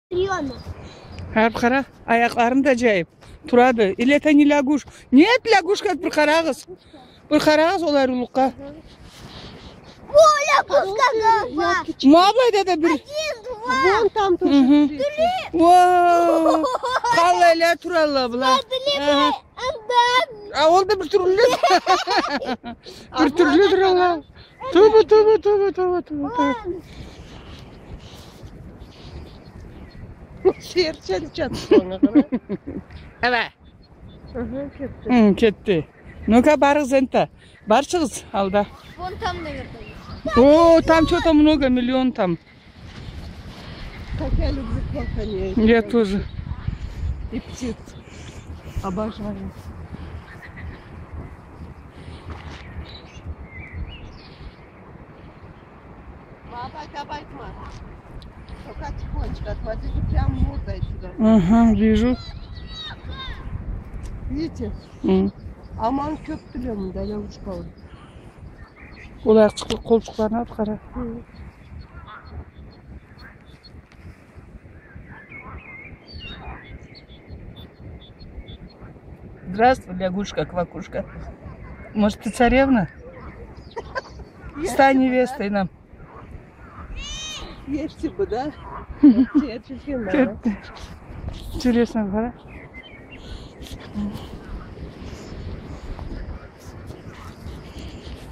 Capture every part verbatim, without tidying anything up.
Серьёзно. Ха, бир къара, аякъларын да джайыб турады. Или это не лягуш-, нет, лягушка, бир къарагъыз. Бир къарагъыз ол ариулукъгъа. О, лягушка, ма былайда да бир. Один, два. Вон там тоже. Мгм. Три. О, къалайла туралла была. Смотри, ага. А ол да бир тюрлю. Бир тюрлю туралла. Тоба, тоба, тоба, тоба, тоба, тоба. Серчен чатсана, къара. Ага, кетди. Хы, кетди. Ну-ка, барыгъыз энтда. Барчыгъыз алда. Вон там, наверное, есть. О, там чё-то много, миллион там. Как я люблю плакание. Я тоже. И птиц. Обожаю. Ма былай кёб айтма. Только тихонечко, а то они прям мордой сюда. Ага, вижу. Видите? М. Аман кёбдюле мында лягушкала. Ол аякъчыкъ-, къолчукъларына къара. Хы. Здравствуй, лягушка-квакушка. Может, ты царевна? Стань невестой нам. Если бы, да? Интересно, да? Интересно, да?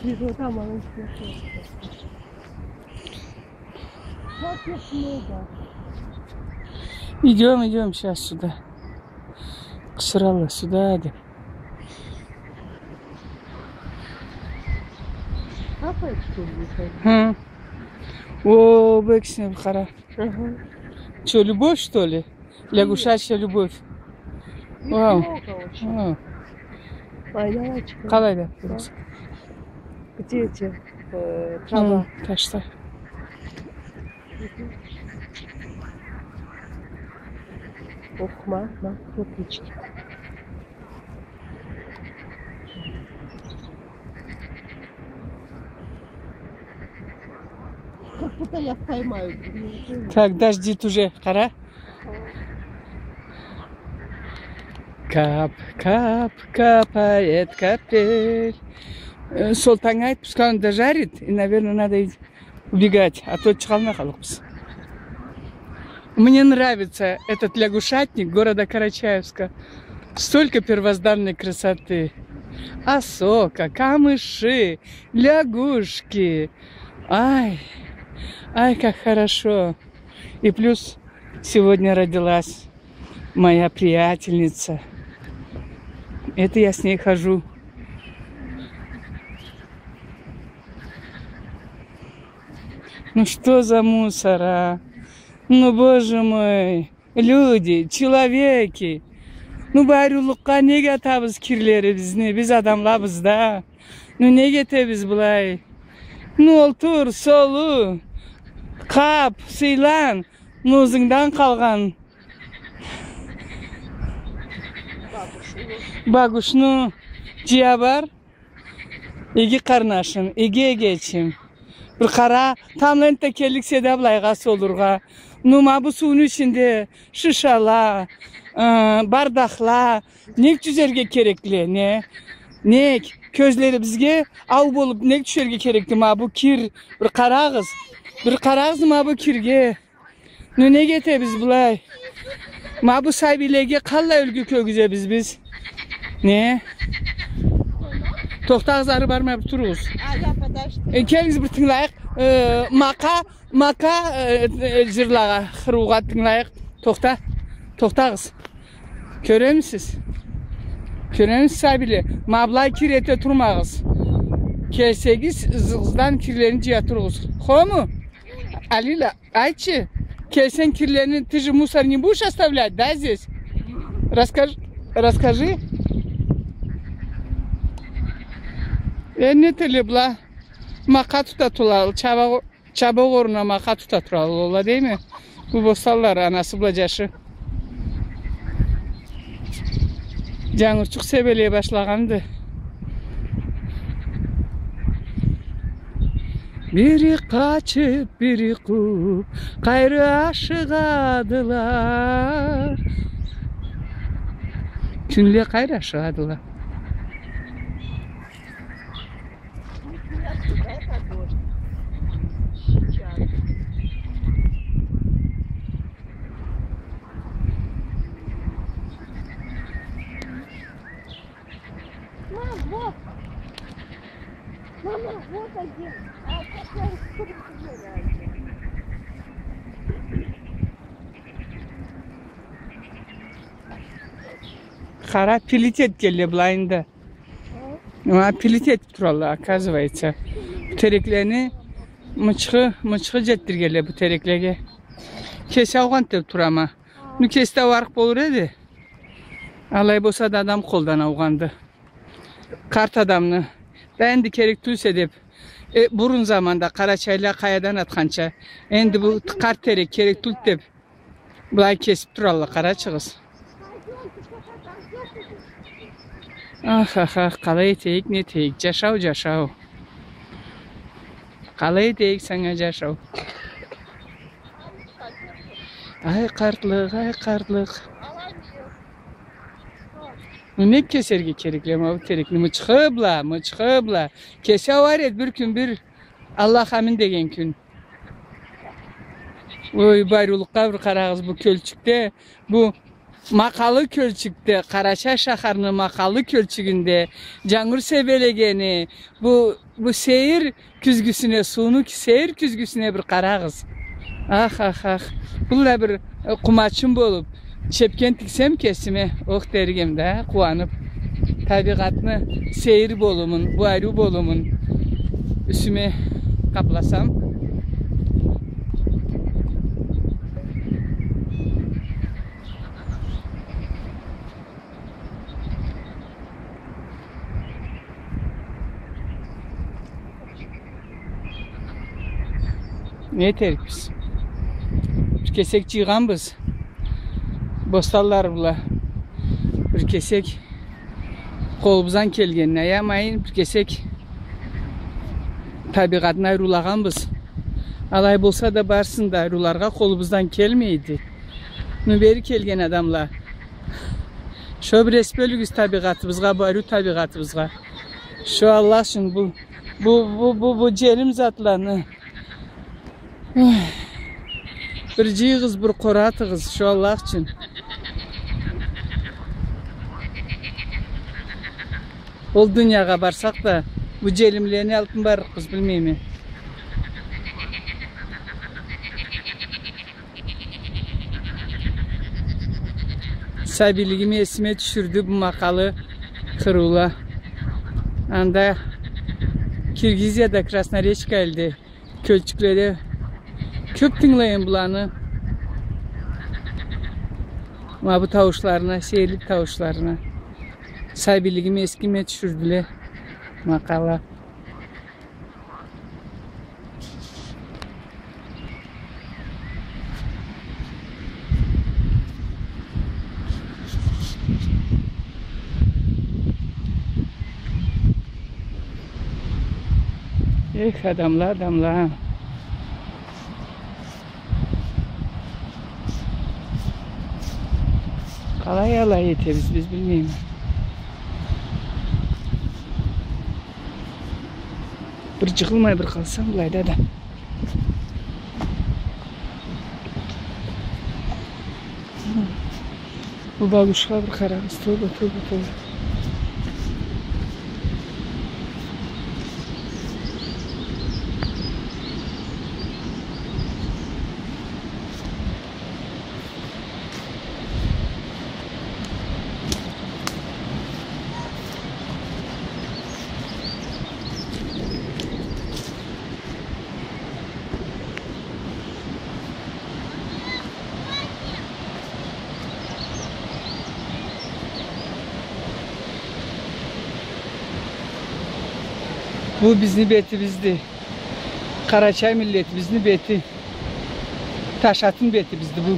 Вижу, там она. Как их много. Идём, идём сейчас сюда. Къычыралла, сюда, деб. Капает, что ли? Хы. О, бу экисине бир къара. Ага. Чё, любовь, что ли? Лягушачья любовь. Их много очень. Вау. Вау. Айналайчыкъ. Къалайда? Да. Где эти, э, трава? Хы, ташда. Ох, ма, ма, кёпюрчюк. Как будто я поймаю. Так, дождит уже, къара. Кап, кап, капает капель. Э, солтанга айт, пускай он дожарит, и, наверное, надо и убегать, а то чыгъалмай къаллыкъбыз. Мне нравится этот лягушатник города Карачаевска. Столько первозданной красоты. Осока, камыши, лягушки. Ай, ай, как хорошо. И плюс сегодня родилась моя приятельница. Это я с ней хожу. Ну что за мусор, а? Ну, боже мой, люди, человеки. Ну, бу ариулукъгъа нек атабыз кирлерибизни? Биз адамлабыз да. Ну, нек этебиз былай? Ну, олтур, солу, къап, сыйлан. Ну, ызынгдан къалгъан багушну джыя бар. Иги къарнашым, иги эгечим. Бир къара, тамбла энтда келликсе да былайгъа солургъа. Ну, ма бу сууну ичинде шышала, ы, бардахла, нек джюзерге керекле, не? Нек? Кёзлерибизге ау болуб нек тюшерге керекди ма бу кир? Бир къарагъыз. Бир къарагъыз ма бу кирге. Ну, нек этебиз былай? Ма бу сабийлеге къаллай юлгю кёргюзебиз биз? Не? Тохтагъыз, ары бармай бир туругъуз. А, я подожди. Э, келигиз, бир тынгылайыкъ. Э, Макъа, Макъа, э, э, джырлагъа, хырыугъа тынгылайыкъ. Тохта. Тохтагъыз. Кёремисиз? Кёремисиз, сабийле? Ма былай кир эте турмагъыз. Келсегиз, ызыгъыздан кирлерини джыя туругъуз. Хому? Алила. Айтчы, келсенг кирлерини, ты же мусор не будешь оставлять, да, здесь? Расскаж-, расскажи. Э, не этелле была? Макъа тута туралла, чаба, чаба огъуруна макъа тута туралла, дейми? Бу босталла, анасы бла джашы. Джангурчукъ себелей башлагъанды. Бири къачыб, бири къуууб, къайры ашыгъадыла. Кюнле къайры ашыгъадыла. Мам, вот. Мама, вот один. А, как я их перепугала. Къара, пилит этгенле былайында. Ма пилит этиб туралла, оказывается. Бу тереклени мычхы, мычхы джетдиргенле бу тереклеге. Кеси аугъанды деб турама. Ну, кеси да ауарыкъ болур эди. Алай болса да адам къолдан аугъанды. Къарт адамны. Да энди керек тюлсе деб. Э, бурун заманда къарачайла къаядан атханча. Энди бу къарт терек керек тюлдю деб. Былай кесиб туралла, къарачыгъыз. Ах, ах, ах, къалай этейик, не этейик? Джашау, джашау. Къалай этейик санга джашау? Ай, къартлыкъ, ай, къартлыкъ. Неме кесерге керекди ма бу терекни? Мычхы бла, мычхы бла. Кесе ауар эди бир кюн бир Аллах амин деген кюн. Ой, бу ариулукъгъа бир къарагъыз, бу кёлчюкде, бу Макъалы кёлчюкде, Къарачай шахарны Макъалы кёлчюгюнде джангур себелегени, бу, бу сейир кюзгюсюне, сууну ки-, сейир кюзгюсюне бир къарагъыз. Ах, ах, ах. Быллай бир, э, къумачым болуб, чепкен тиксем кесиме, ох, дерик эм да, къууаныб. Табигъатны сейир болумун, бу ариу болумун юсюме къапласам. Не этерикбиз? Бир кесек джыйгъанбыз. Бостанла бла. Бир кесек къолубуздан келгенин аямайын, бир кесек табигъатны ариулагъанбыз. Алай болса да барысын да ариуларгъа къолубуздан келмейди. Ну, бери келген адамла, шо бир эс бёлюгюз табигъатыбызгъа, бу ариу табигъатыбызгъа. Шо Аллах ючюн бу, бу, бу, бу, бу джелим затланы, ой, бир джыйыгъыз, бир къоратыгъыз, шо Аллах ючюн. Ол дуниягъа барсакъ да, бу джелимлени алыб барлыкъбыз, билмейме. Сабийлигими эсиме тюшюрдю бу Макъалы къырыула. Анда Киргизияда, Красноречка элде, кёлчюкледе кёб тынгылайма быланы. Ма бу тауушларына, сейирлик тауушларына. Сабийлигими эсиме тюшюрдюле Макъала. Эх, адамла, адамла. Къалай алай этебиз биз, билмейме. Бир джыгъылмай бир къалсам былайда да. Бу бабушха бир къарагъыз, тоба, тоба, тоба. Бу бизни бетибизди. Къарачай миллетибизни бети. Ташатын бетибизди бу.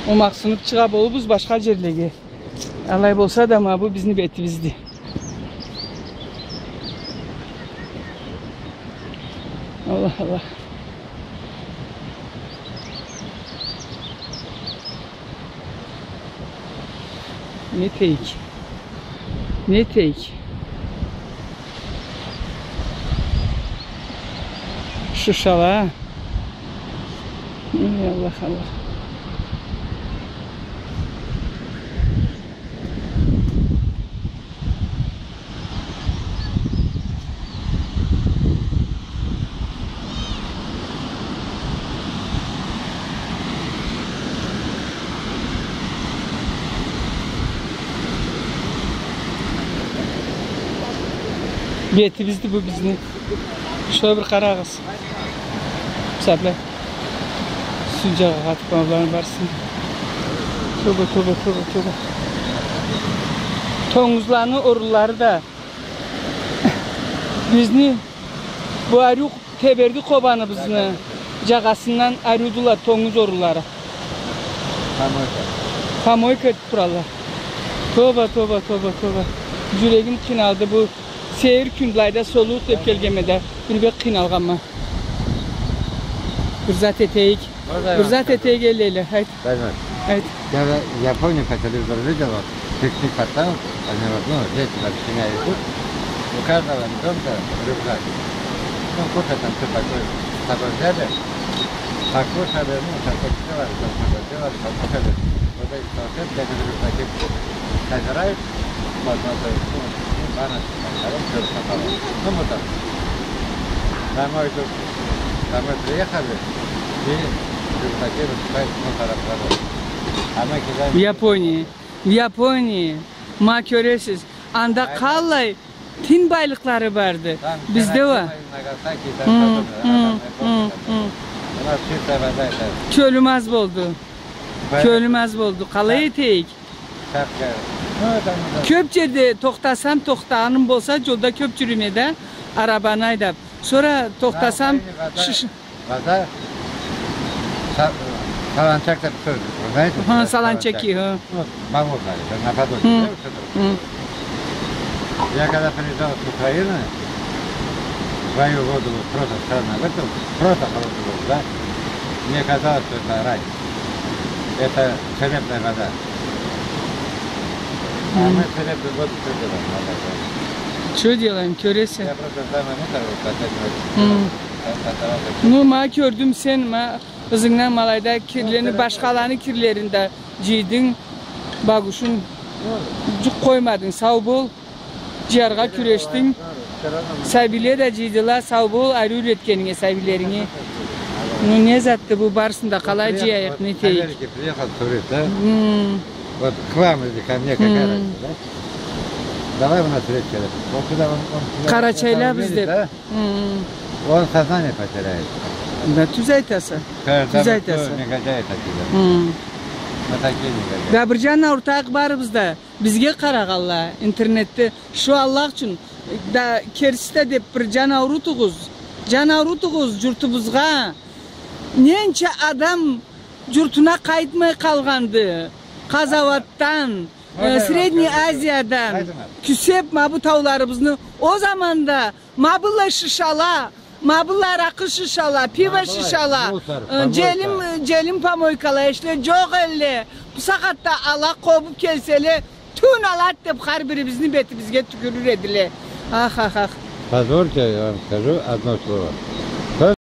Омакъсыныб чыгъа болурбуз башха джерлеге. Алай болса да, ма бу бизни бетибизди. Аллах, Аллах. Не этейик? Не этейик? Шишала. Эй, Аллах, Аллах. Бетибизди бу бизни. Шугъар бир къарагъыз. Сабла. Сюнчагъа къатып къойгъанланы барысын. Тоба, тоба, тоба, тоба. Тонгузланы орунлары да бизни бу ариу Теберди Къобаныбызны джагъасындан ариудула тонгуз орунлары. Помойка. Помойка этип туралла. Тоба, тоба, тоба, тоба. Джюрегим къыйналды бу сейир кюн, былайда солууукъ деп келгенме да, бир бек къыйналгъанма. Бир зат этейик. Бир зат этейик, элле, элле, хайт. Возьмёт. Айт. Я в Японии по телевизору видел, вот, пикник портал, они вот, ну, дети вот семья идут, у каждого ребёнка рюкзак. Ну, кушать там всё такое, с собой взяли, покушали, ну, такое сделали, там что-то сделали, покушали. Вот эти салфетки, они в рюкзаке собирают, вот, вот, ну, ну, баночки. Короче, всё пропало. Ну, мы там домой тут, домой приехали, и в рюкзаке высыпает мусора. А мы кидаем. В Японии. В Японии. Ма кёресиз. Анда къаллай тин байлыкълары барды. Бизде уа. Там Хиросима и Нагасаки, там подобное, а там не помню, там. У нас чистая вода, это. Кёлюм аз болду. Кёлюм аз болду. Къалай этейик? Кёп джерде тохтасам, тохтагъаным болса, джолда кёп джюрюме да, арабаны айдап. Сора тохтасам, шыш- Вода, са-, саланчак деп сёз, вы знаете? Ха, саланчаки, ха. Ну, болотная, это наподобие, да, вот это вот. Я когда приезжал с Украины, свою воду вот просто странно выпил, просто холодную воду, да? Мне казалось, что это рай. Это целебная вода. А мы целебную воду что делаем? Чё делаем, кёресе? Я просто знаю, мой мусор вот последний раз. Ну, ма кёрдюм сен, ма ызынгдан ма алайда кирлени, башхаланы кирлерин да джыйдынг, Багушум. Джукъ къоймадынг, сау бол. Джыяргъа кюрешдинг. Сабийле да джыйдыла, сау бол, ариу юретгенинге сабийлеринге. Ну, не затды бу, барысын да къалай джыяйыкъ, не этейик? Приехал турист, да? Вот к вам или ко мне, какая разница, да? Давай у нас речь, вот сюда он, он сюда, Къарачайлабыз деп. Он сознание потеряет. Да, тюз айтаса. Тюз айтаса. Негодяй это. Мы такие негодяи. Да, бир джан аурутайыкъ барыбыз да. Бизге къарагъанла интернетде, шу Аллах ючюн, да, керти да деп бир джан аурутугъуз. Джан аурутугъуз джуртубузгъа. Ненча адам джуртуна къайтмай къалгъанды. Къазауатдан, э, Средний Азиядан кюсеб, ма бу тауларыбызны. Ол заманда ма быллай шышала, ма быллай аракъы шышала, пиво шышала, э, джелим, джелим помойкала эшюле джокъ элле. Бу сагъатда ала къобуб келселе, тюн алат деб, хар бирибизни бетибизге тюкюрюр эдиле. Ах, ах, ах. Позвольте, я вам скажу одно слово.